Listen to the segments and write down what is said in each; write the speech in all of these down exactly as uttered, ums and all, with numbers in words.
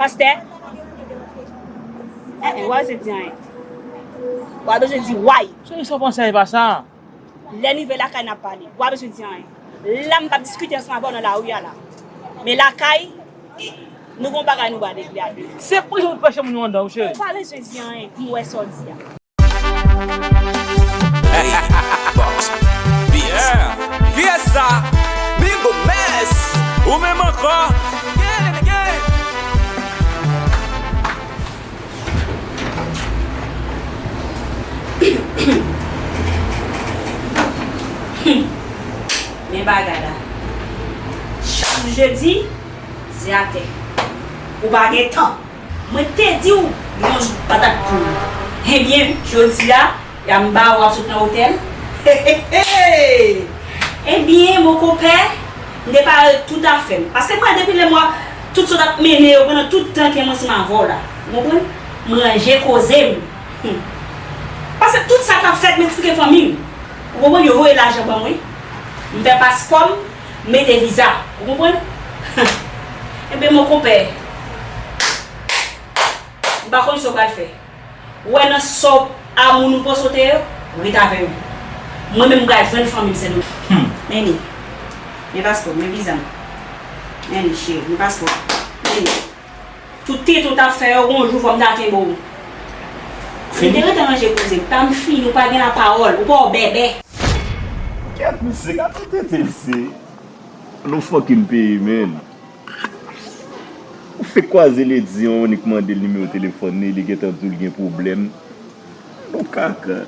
Pastè? Eh, eh, w a bezwen di anyen. W a bezwen di way. Cheri, sa w panse a e pa sa? Lè n rive lakay n ap pale. W a bezwen di anyen. La m p ap diskite ansanm avè w nan lari a la. Men lakay, nou gon bagay nou pral regle a de. Se pou yo preche moun yo anndan, wi, cheri. Ou pa bezwen di anyen pou m wè sa w di a. Hey, Box Beats. Yeah. Kiyès sa? Bill Gomez. Ou menm ankò. Yeah, yeah, yeah. Men bagay la. Chak jedi, se atè. Ou pa gen tan. Mwen te di w, yon jou patat pou ou. Ebyen, jodi a, y a m ba w ap sot nan otèl. Ebyen, mon konpè, m te pare tout afè m. Paske mwen, depi lè mwen, tout sa w t ap mennen yo pandan tout tan ke mwen ansanm avè w la. Ou konprann? M ranje koze m. Hmm. Paske tout sa k ap fèt, m eksplike fanmi m. Ou konprann? Yo voye lajan ban mwen. M fè paspò m, m mete viza. Ou konprann? Ebyen, mon konpè, m pa konn sa w pral fè. Ou wè nan sa w, a moun ou panse w te ye, ret avè yo. Mwen menm, m pral jwenn fanmi m, Sendomeng. Hmm. Men li. Men paspò m, men viza m. Men li, cheri, men paspò m. Men li. Tout tenten w t ap fè yo, gon jou fò m ta kenbe w. Fini? M te rete ranje koze m. Pa m fini, ou pa gen lapawòl, ou pa w bèbè. Kèt, mesye, gade tenten, mesye. Nou fucking peyi, man. Ou fèk kwaze Lady, yon nik mande l nimewo telefòn li, li gentan di w l gen pwoblèm. Nou kaka.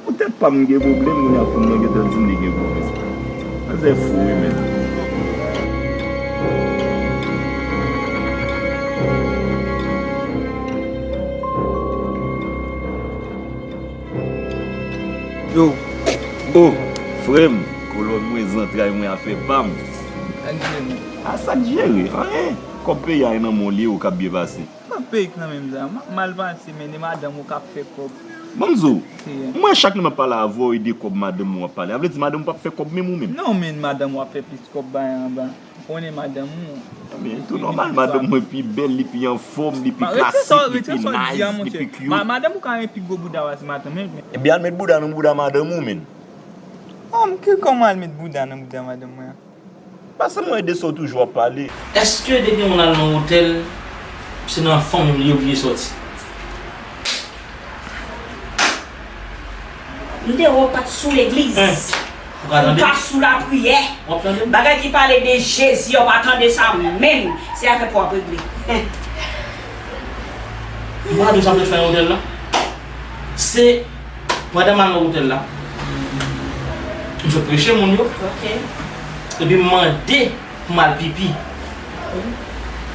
Poutèt pa m gen pwoblèm, kounye a fanm nan gentan di m li gen pwoblèm. Manzè fou, wi, men. Yo. Oh, frè m, kolòn mwen, zantray mwen, afè pa m. Sa k jere? A, sa k jere? Anyen. Kòb peyi a nan men w li ye, ou k ap byen pase. Nan peyi k nan menm zan, m ap mal pase, men e madanm ou k ap fè kòb. Ban m di w, mwen chak lè m ap pale avè w, e de kòb madanm ou ap pale. A vle di madanm ou p ap fè kòb menm ou menm? Non, men madanm ou ap fè plis kòb bay anba. Ou konnen madanm ou. Ebyen, tou nòmal, madanm mwen pi bèl, li pi anfòm, li pi klasik, li pi nice, li pi cute. Madanm ou ka gen pi gwo bouda pase madanm mwen. Ebyen, al met bouda nan bouda madanm ou, men. Kòman al met bouda nan bouda madanm mwen? Paske mwen de sa w toujou ap pale. Èske depi yon moun al nan otèl, se nan fanmi m li oblije sòti? M te wè w pa t sou legliz. Ou pa sou lapriyè. Bagay ki pale de Jezi a, ou pa tande sa menm. Se avèk ou w ap regle. M pa di w sa m te fè nan otèl la. Se pandan m al nan otèl la, m sot preche moun yo. Epi m mande pou m al pipi.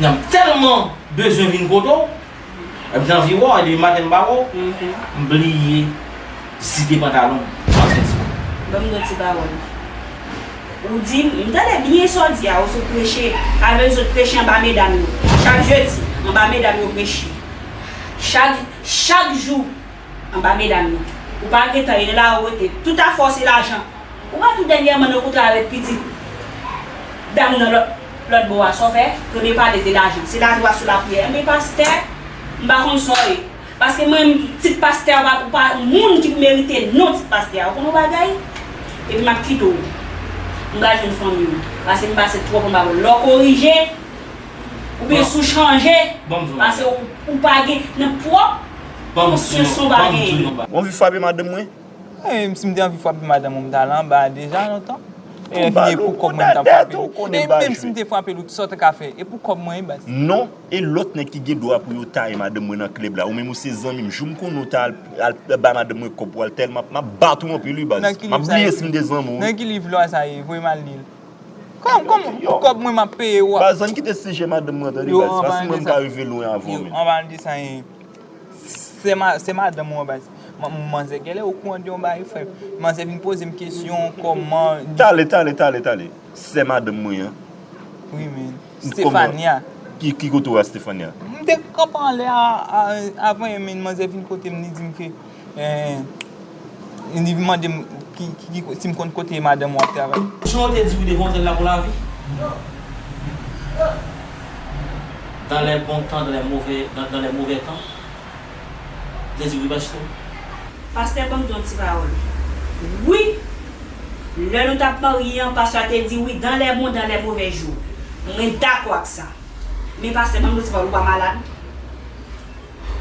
Nan m tèlman bezwen vin kote w, m t anvi wè w, depi maten m pa wè w, m bliye zipe pantalon m. Ban m yon ti pawòl. Ou di, m tande byen sa w di a, ou sot preche, avè zòt preche anba medam yo. Chak jedi, anba medam yo preche. Chak, chak jou, anba medam yo. Ou pa gentan, e la ou rete. Tout afè w se lajan. Ou pa tou dènyèman nan kontre avèk pitit dam nan lòt, lòt bò a, sa w fè? Premye pale de lajan. Se ladwa sou lapriyè. Enben pastè, m pa konn sa w ye. Paske mwen, tit pastè a, ou pa, ou pa moun ki pou merite non tit pastè a. Ou konn yon bagay? Epi m ap kite w. M pral jwenn fanmi m. Paske m pase twòp anba w. Lè w korije, oubyen si w chanje, paske ou, ou pa gen, nan pwòp konsyans ou pa genyen. Ou anvi frape madanm mwen? E, si m te anvi frape madanm ou, m t al anba a deja lontan. E fini, e pou kòb mwen m t ap frape l. E menm si m te frape l, sa w t ka fè? E pou kòb mwen, wi, baz. Non, e lòt nèg ki gen dwa pou yo taye madanm mwen nan klèb la. Ou menm ou se zanmi m. Jou m konnen w ta al, al bay madanm mwen kòb pou al tèl, m ap, m ap bat ou anpil, wi, baz. M ap bliye si m te zanmi w, wi. Nan ki liv lwa sa ye? Voye m al li l. Kòm, kòm, kòb mwen m ap peye w. Baz, ann kite sijè madanm mwen, tande, baz. Paske mwen m ka rive lwen avan w menm. Ann pale de sa, en. Se ma-, se madanm ou an, baz. Man-, manzè genlè okouran de yon bagay, frè. Manzè vin poze m kesyon, kòman. Tale, tale, tale, tale. Sè madanm mwen an. Wi, men. Stefania. Ki, ki kote w a Stefania? M te kanpe anlè a, a, avan, men manzè vin kote m, li di m ke Eh, li mande m ki, ki, ki, si m konn kote madanm ou ap travay. Jan w te di w devan otèl la pou lavi? Non. Dans les bons temps, dans les mauvais, dans, dans les mauvais temps. Vle di wi, pastè. Pastè, ban m di yon ti pawòl. Wi, lè nou t ap marye an, pastè a te di wi, dans les bons, dans les mauvais jours. Mwen dakò ak sa. Men pastè, ban m di yon ti pawòl, ou pa malad?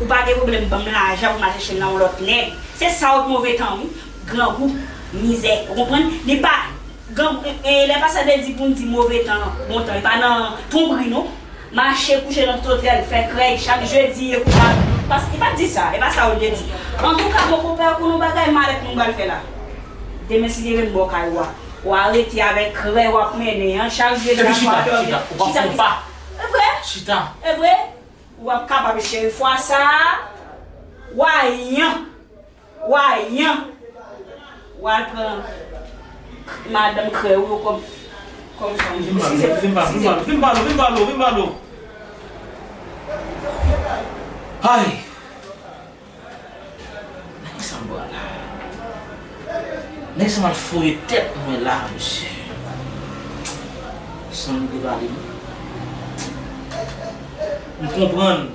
Ou pa gen pwoblèm ban m lajan pou m al chèche l nan yon lòt nèg. Se sa yo k move tan, wi. Grangou, mizè. Ou konprann? Li pa, gran, e, e, lè pastè te di pou n di move tan, bon tan, li pa nan twonpri, non. Mache kouche nan totèl, fè krèy, chak jedi, e kounya, pas, li pa t di sa, e pa sa yo te di. Antouka, mon konpè, konn yon bagay malèt nou pral fè la. Demen, si Dye vle, m ba w kay ou a. Ou a rete avèk krèy w ap mennen an, chak jedi. Epi chita, chita, ou pa fè yon pa. E vre? Chita. E vre? W ap kapab, cheri, fwa sa a, w a yan. Wa yan. W al pran madanm krèy ou yo kòm, kòm fanmi. Vin pale, vin pale, vin pale, vin pale, vin pale. Ay! Nèg sa m pran la. Nèg sa m al foure tèt mwen la, mesye. San m te pale, m konprann.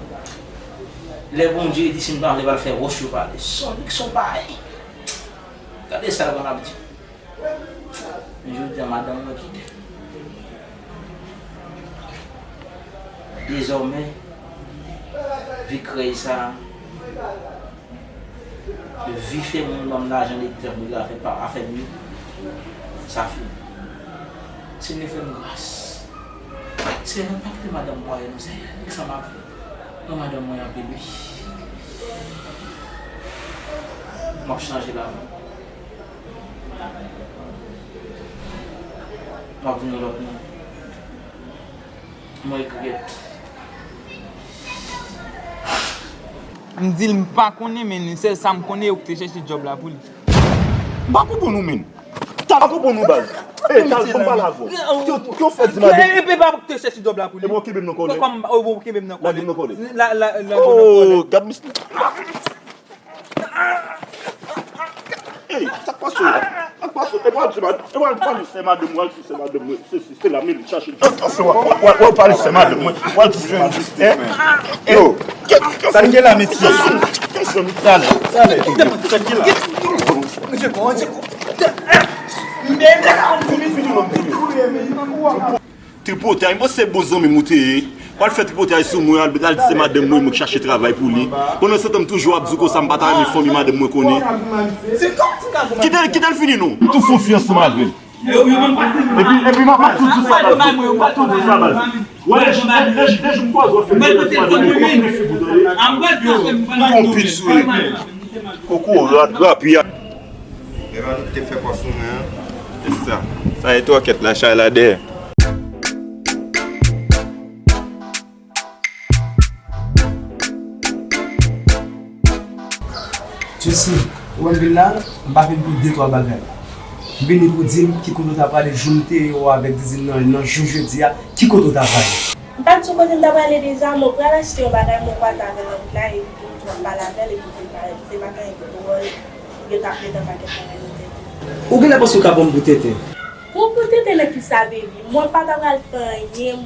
Lè Bondye di si m pa vle pral fè wòch yo pale. Sòlik son pay. Gade sa l konn ap di. Men jodi a madanm mwen kite. Dezòmè, vi krèy sa, vi fè moun ban m lajan lektè pou l afè pa afè m yo. Sa fini. Senyè fè m gras. Senyè pa kite madanm mwen non, Senyè. Nèg sa m ap Nan madanm mwen anpil wi. M ap chanje lavi. M ap vin yon lòt moun. Mwen regrèt. M di l m pa konnen, men sèl sa m konnen, yo te chèche djòb la pou li. M pa konprann ou, menn. Talè ou bon nou baz. Ey, talè bon pale avè w. Ki w fè di madanm? Epi pa te chèche djòb la pou li. Epi w kenbe m nan kòlè. Kòm ou kenbe m nan kòlè. La di m nan kòlè. La la la. Oh, gad misye. Ey, sa k pase w la? Sa k pase w? Epi w al di se madanm, epi w al di se madanm, w al di se madanm mwen. Se, se, se la men li chache. Atansyon, w al, w al, w al pale se madanm mwen. W al di se madanm. Yo, sa k gen la, mesye? Talè, talè. Tripotay, mwen se bon zanmi m ou te ye. W al fè tripotay sou mwen, al, al di se madanm mwen, mwen k chache travay pou li. Pandan se tan m toujou ap di w konsa m pa ta renmen fanmi madanm mwen konnen. Kite l, kite l fini non. M tou fè yon fiyansman avè l. Epi, epi m ap, m ap tou di w sa baz. M ap tou di w sa baz. Wè, lè jou, lè, lè, lè jou m kwaze w ap fè l. Konpit sou li. Koko rat, rapi a. Epa nou te fè pòs nou men an. Se sa. Sa e twòkèt la, chay la dèyè. Jesi, ou wè m vin la, m pa vin pou de twa bagay. M vini pou di m ki kote w ta prale jou m te ye w avèk Didine nan, nan jou jedi a, ki kote w ta prale? M pa t sou kote m ta prale deja, mwen pral achte yon bagay, mwen kwaze avè l nan wout la, epi tou m pral pale avè l, epi se pa, se pa t anyen pou dwòl, yo t ap met an pakèt bagay nan tèt li. Ou genlè panse w ka pran m pou tenten? Pran w pou tenten nan kisa, baby? Mwen pa ta pral fè anyen.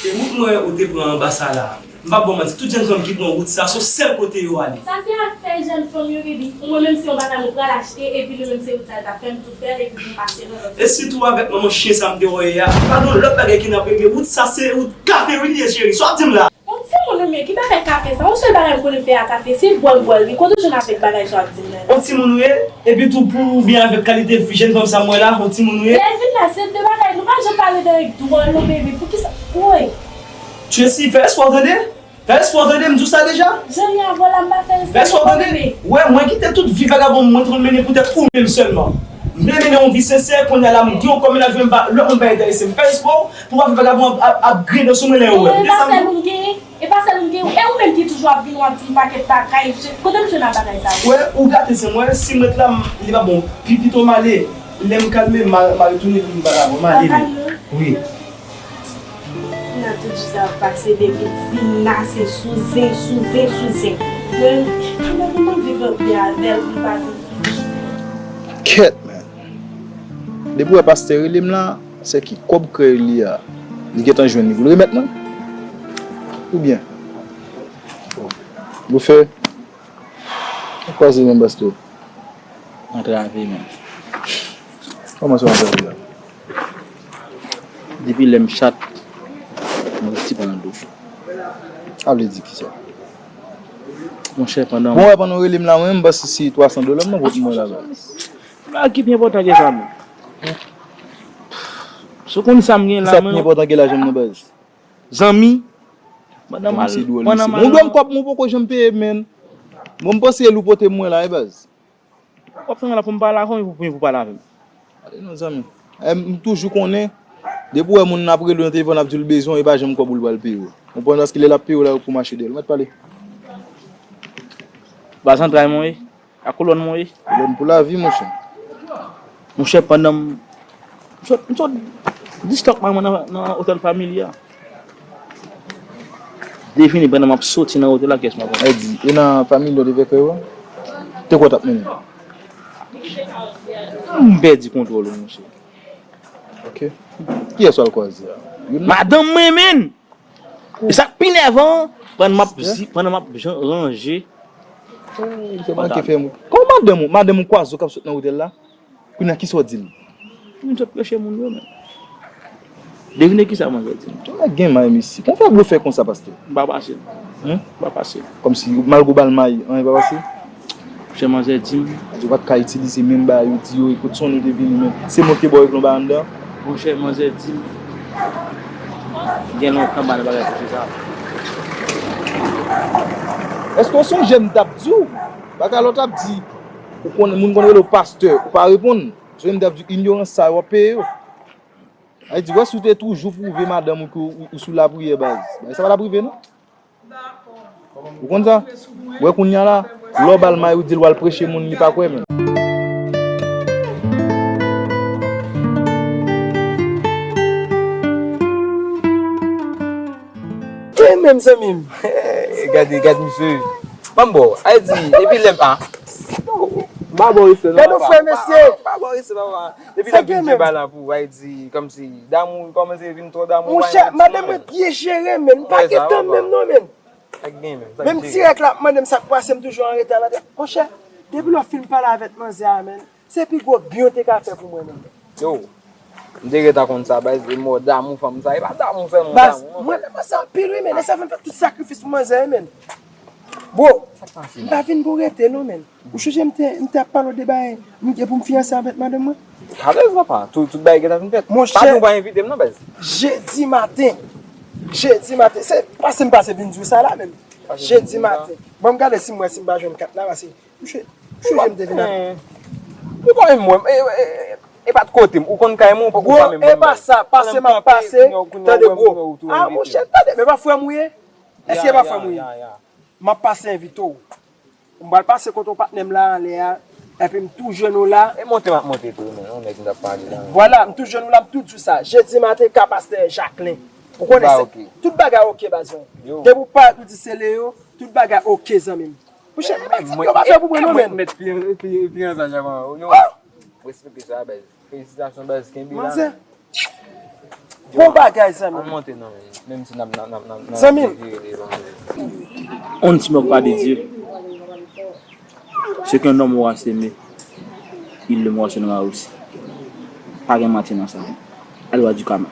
E wout mwen ou te pran anba sa la. M p ap ba w manti, tout jèn fanm ki pran wout sa, se yon sèl kote yo ale. Sa se afè jèn fanm yo, baby. Mwen menm se yon bagay mwen pral achte, epi li menm se wout sa l t ap fè m tou fè l, epi pou m pase nan lòt. E sitou avèk manman chen sa m te wè yè a. Pa gen yon lòt bagay ki n ap regle. Wout sa se wout kafe wi li ye, cheri. Sa w ap di m la? On timoun ou ye, ki bagay kafe sa? On sèl bagay m konnen fè a kafe, se bwè m bwè l wi. Kote w jwenn avèk bagay sa w ap di m nan? On timoun ou ye? Epi tou pou w byen avèk kalite jèn fanm sa m wè la, on timoun ou ye? Lè l vin la, se de bagay, nou pa janm pale de dwòl non, baby. Poukisa? Woy. Tracy, fè espwa w tande. Fè espwa w tande, m di w sa deja. Jan y a vòlè, m pa fè espwa. Fè espwa w tande. Wè, mwen kite tout vi vagabon mwen te konn mennen poutèt ou menm sèlman. M vle mennen yon vi sensè, kounye a la m gen yon kòb mennaj mwen, m pa, lòt moun pa enterese m. Fè espwa w pou w pa fè vagabon ap, ap, ap griyen sou mwen lè yo wè m. E pa sèl ou m genyen. E pa sèl ou m gen, e ou menm ki toujou ap vin w ap di m pakèt bagay, je, kote m jwenn ak bagay sa yo? Wè, ou gate se mwen, si m ret la, m, li pa bon. Pi pito m ale, lè m kalme, m a, m a retounen pou m vagabon, m ale wi. Wi. Nan tout jou sa ap pase depi m vin la, se sou zen, sou zen, sou zen. Mwen, mwen, mwen viv anpil avè l pou m pa vin. Kèt, men. Depi w wè pastè rele m la, se ki kòb krèy li a, li gentan jwenn li pou l remèt mwen. Ou byen? Ou fè? Ou kwaze men bastè? Antrave men. Kòman se antrave a? Depi lè m chat, m resi pandan dous. Sa vle di kisa? Monchè, pandan Bon, wè, pandan w rele m la, mwen menm, bas, se twa san dola m nan pot mwen la, bas. Bagay ki pi enpòtan ke sa menm. Si w konn sa m gen la, Sa pi men enpòtan ke lajan m nan, bas. Zanmi, pandan m al, Mesye dwòl, pandan mesye. m Bon, al dwe m kòb mwen poko janm peye, men. Bon, m panse l ou pote mwen la, e baz. W ap fè mwen la pou m pale avè w, pou, pou, pou pale avè m. Ale non, zanmi. Eh, m toujou konnen, depi w wè moun nan ap rele w nan telefòn, ap di w l bezwen w, e pa janm kòb ou l pral peye w. Ou konprann, paske lè l ap peye w la, ou pou mache dèyè l. Ou mèt pale. Baz, antray mwen ye. A kolòn mwen ye. Kolòn pou lavi, monchè. Monchè, pandan m, m sot, m sot di stòk mwen nan, nan otèl Family a. Defini, pandan m ap soti nan otèl la, kiyès m ap wè? Edi, e nan Family ou te fè kreye w? Te kwè w t ap mennen? M pèdi kontwòl ou, monchè. Ok. Kiyès w al kwaze a? Youn nan Madanm mwen, menn! E sa k pi nèvan, pandan m ap zi, pandan m ap jan, ranje. Ou te manke fè m. Kòman madanm ou, madanm ou kwaze w k ap sot nan otèl la? Kounye a, kisa w di l? M sot preche moun yo, men. Devine kisa manzè di m. Tou nèg gen may, mesye. Kòman fè blofè konsa, pastè? M pa pase. Hein? M pa pase. Kòmsi, malgre w ba l may, anyen pa pase? Monchè, manzè di m. Di w pa t ka itilize menm bagay yo di yo, e kot son nou te vini menm. Se mwen ki te ba w eklon ba anndan. Monchè, manzè di m. Gen lontan m pa nan bagay konsa. Èske w sonje m t ap di w? Bagay lòt ap di. Ou konn, moun konn rele w pastè, ou pa reponn. Sonje m t ap di w inyorans sa yo w ap peye yo. Ay di, wè, si w te toujou pwouve madanm ou ke ou, ou sou lapriyè, baz. Bagay sa pa t ap rive, non? Ou konn sa? Wè kounye a la, lè w ba l may ou di l w al preche moun, li pa kwè menm. Ke menm zanmi m. Gade, gade misye. Ban m ba w. Ay di, epi lè m a. M pa ba w respè, non, papa. Gade w frè mesye. M pa ba w respè, papa. Depi l ap vin djeba la pou, ay di, kòmsi, damou, kòmanse vin twò damou. Monchè, madanm mwen byen jere, men m pa gen tan menm non, men. Menm dirèk la ap mande m sa k pase, m toujou an reta la. Monchè, depi lè w fin pale avèk manzè a, men, se pi gwo byen w te ka fè pou mwen, men. Yo, m te gentan konn sa, baz, e mò damou fanm sa, e pa damou sèlman, damou, non. Mwen renmen sa anpil, wi, men, e sa fè m fè tout sakrifis pou manzè, men. Bro, m pa vin pou rete, non, men. Ou sonje m te, m te ap pale w de bagay, m gen pou m fiyanse avèk madanm mwen? Alèz, papa. Tout, tout bagay gentan fin fèt. Monchè, pa di w pa envite m non, baz. Jedi maten. Jedi maten. Se pase m pase vin di w sa la menm. Jedi maten. Ban m gade si m wè si m pa jwenn kat la, pase, monchè, m sonje m te vin ak Ou konn mwen, e, e, e, e pa t kote m. Ou konn kay mwen, ou poko pa menm wè m. Bro, e pa sa, pase m ap pase, tande, bro. Ah, monchè, tande, men pa frè m ou ye? Èske e pa frè m ou ye? M ap pase envite w. M pral pase kote w patnè m la anlè a, epi m tou jwenn ou la. E monte m ap monte tou, men, yon nèg m t ap pale la. Vwala, m tou jwenn ou la, m tou di w sa. Jedi maten, ka pastè Jacquelin. Ou konnen se, tout bagay oke, baz mwen. Depi w parèt, ou di se Leo, tout bagay oke, zanmi m. Monchè, mwen, yo pa fè pou mwen, non, men. Mèt fiyan-, fiyan-, fiyansaj avan, yo. Respekte sa, baz. Felisitasyon, baz, kenbe la. Manzè. Bon bagay, zanmi. Ann monte non, men. Menm si n ap, n ap, n ap, n ap, n ap Zanmi. Vire devan. On ne se moque pas de Dieu. Ce qu'un homme aura semé, il le moissonnera aussi. Pa gen manti nan sa. A lwa di kama.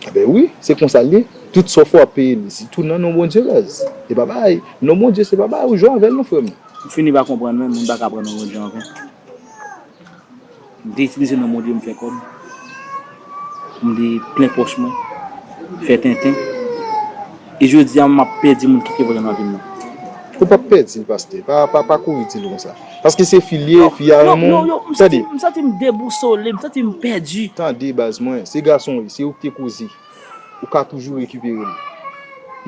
Enben wi, se konsa l ye. Tout sa w fè w ap peye li. Sitou nan non Bondye, baz. E pa bagay. Non Bondye, se pa bagay ou jwe avè l non, frè m. M fini pa konprann menm, moun pa ka pran non Bondye anven. M te itilize non Bondye m fè kòb. M te plen pòch mwen, fè tenten. E jodi a, m ap pèdi moun ki te vre nan vi m nan. Ou p ap pèdi l, pastè. Pa, pa, pa kouri di l konsa. Paske se fi l ye, fi a renmen w. Yo, yo, yo, m santi, m santi m debousole, m santi m pèdi. Tande, baz mwen, se gason w ye, se ou ki te koze. Ou ka toujou rekipere l.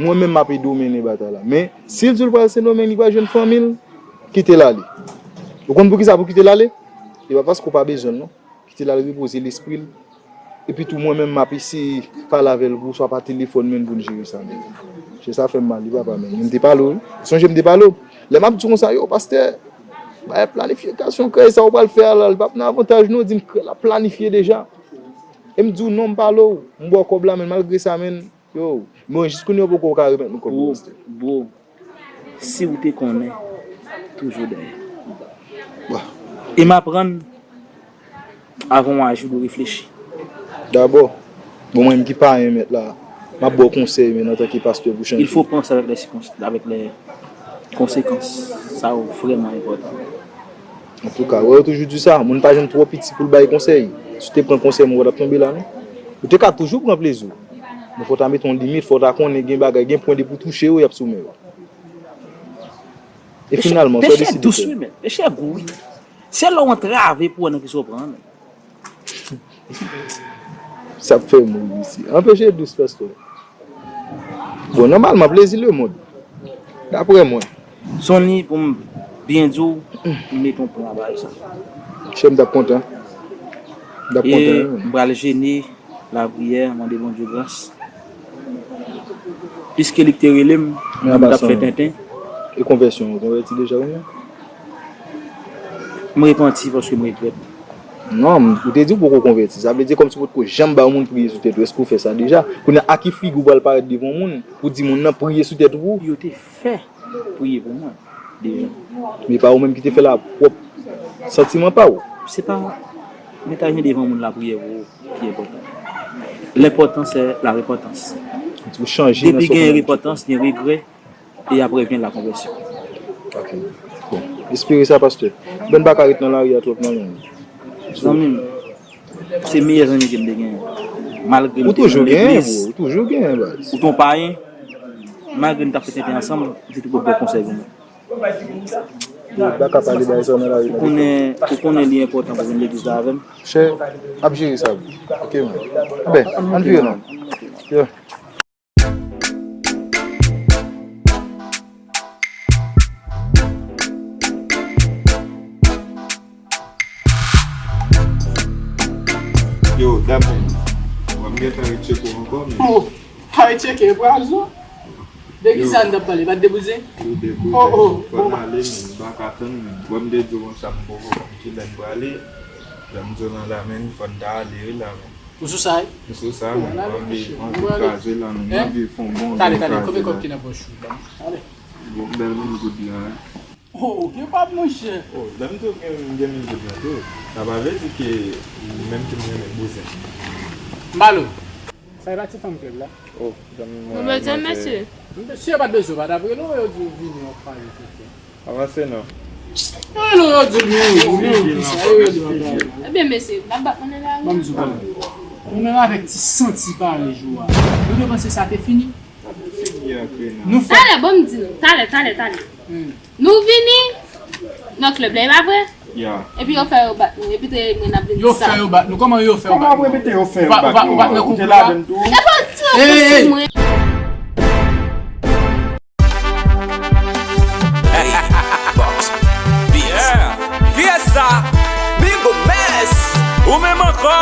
Mwen menm, m ap ede w mennen batay la. Men, si l di l pral Sendomeng, li pral jwenn fanmi l, kite l ale. Ou konn poukisa pou kite l ale? E pa paske w pa bezwen l, non. Kite l al repoze lespri l. Epi tou, mwen menm, m ap eseye pale avè l, oswa pa telefòn, menm pou n jere sa, men. Se sa fè m mal, wi, papa, men. M te pale w, wi. Sonje m te pale w. Lè m ap di w konsa, yo, pastè, bay planifikasyon krèy sa ou pral fè a la, li p ap nan avantaj nou, di m krèy la planifye deja. E m di w, non, m pale w. M ba w kòb la, men malgre sa, men, yo, Bon, jis kounye a poko ka remèt nou kòb yo, pastè. Bro, si w te konnen, toujou dèyè. E m aprann avan w aji, w dwe reflechi. Dabò, bon, mwen menm ki payen mèt la, m ap ba w konsèy, men antanke pastè pou chanje. Il faut penser avec les circonst- avec les conséquences. Sa yo vrèman enpòtan. Antouka, wè, yo toujou di sa, moun pa janm twò piti pou l bay konsèy. Si w te pran konsèy mwen, w pa t ap tonbe la, non. Ou te ka toujou pran plezi w. Men fò w ta mete yon limit, fò w ta konnen gen bagay, gen pwen depi w touche yo, y ap sou men w. E finalman, sa w deside fè. Peche dous, wi, men. Peche gou, wi. Se lè w antrave pou w wè nan kisa w pran, men. Sa ap fè moun isi. Anpeche dous, pastè. Bon, nòmalman, plezi lemonn. Daprè mwen. Sonny, pou m byen di w, m mete yon pwen a bagay sa. Chè, m t ap kontan. M t ap kontan, wi. E m pral jene, lapriyè, mande Bondye gras. Piske li k te rele m, mwen menm m t ap fè tenten. E konvèsyon, ou konvèti deja ou menm? M repanti paske m regrèt. Non, ou te di w poko konvèti. Sa vle di kòmsi ou potko janm ba yon moun priye sou tèt ou. Èske ou fè sa deja? Kounye a, a ki figi ou pral parèt devan yon moun pou di moun nan priye sou tèt ou pou ou? Yo te fè priye pou mwen deja. Men pa ou menm ki te fè l a pwòp santiman pa w. Se pa mete ajen devan moun lapriyè pou ou ki enpòtan. L'important, c'est la repentance. Ou chanje nan sa w konn ap di. Depi gen repantans, gen regrè, e apre vyen la konvèsyon. Ok. Bon, espere sa, pastè. Bon, m pa ka ret nan lari a twòp non, men. Zanmi m, se meyè zanmi ke m te genyen. Malgre m te nan legliz, ou toujou genyen, baz. Ou te yon payen, malgre n t ap fè tenten ansanm, m te toujou ba w konsèy pou mwen. Ou pa ka pale bagay sa nan lari. Ou konnen, ou konnen li enpòtan pou vin legliz la avè m. Chè, ap jere sa, bro. Ok, man. Anben, ann vire non. Yeah. Yo, Damien, w ap gentan retcheke w ankò, men. Oh, pa retcheke, e pral zo. De ki sa n t ap pale? Pa t de bouzen? Yo, de bouzen. Oh, oh, fò n ale, men, m pa ka tann, men. Bon, m te di w konsa, m poko konn kilè n prale. Lè m di w nan la, men, fò n ta ale, wi, la, men. Ou sou sa, wi? M sou sa, men, m anvi, anvi kraze la, men, m anvi fè yon bon jan kraze la. Talè, talè, konbyen kòb ki nan pòch ou? Talè. Bon, bèl moun kout la, wi. Oh, gen pa monchè. Oh, lè m di w gen, gen mil goud nan tou, sa pa vle di ke ou menm ki m renmen bouzen. Malo. Sa e pa ti fanm klèb la? Oh, zanmi mwen. Mwen bezwen mesye. Si yo pa t bezwen, yo pa t ap rele w, yo di w vini, w ap pale, tete. Avanse non. Yo rele w, yo di w vini, vini, vini, sa yo rele w ap pale. Ebyen, mesye, m ap bat mwen nan lari. Ban m di w, ban m di w. Ou menm avèk ti santi parèy ou a. Ou te panse sa te fini? Nou fè. Talè, bon, m di nou. Talè, talè, talè. Hmm. Nou vini nan klèb la, e pa vre? Ya. Epi yo fè yo bat nou. Epi te mwen ap vin di sa. Yo fè yo bat nou. Kòman yo fè yo bat nou? Kòman w ap repete yo fè yo bat nou? Ou pa, ou pa, ou pa nan koup la? Yo pa di yo sou mwen. Hey, boss. Pierre. Kiyès sa? Big Mess. Ou menm ankò?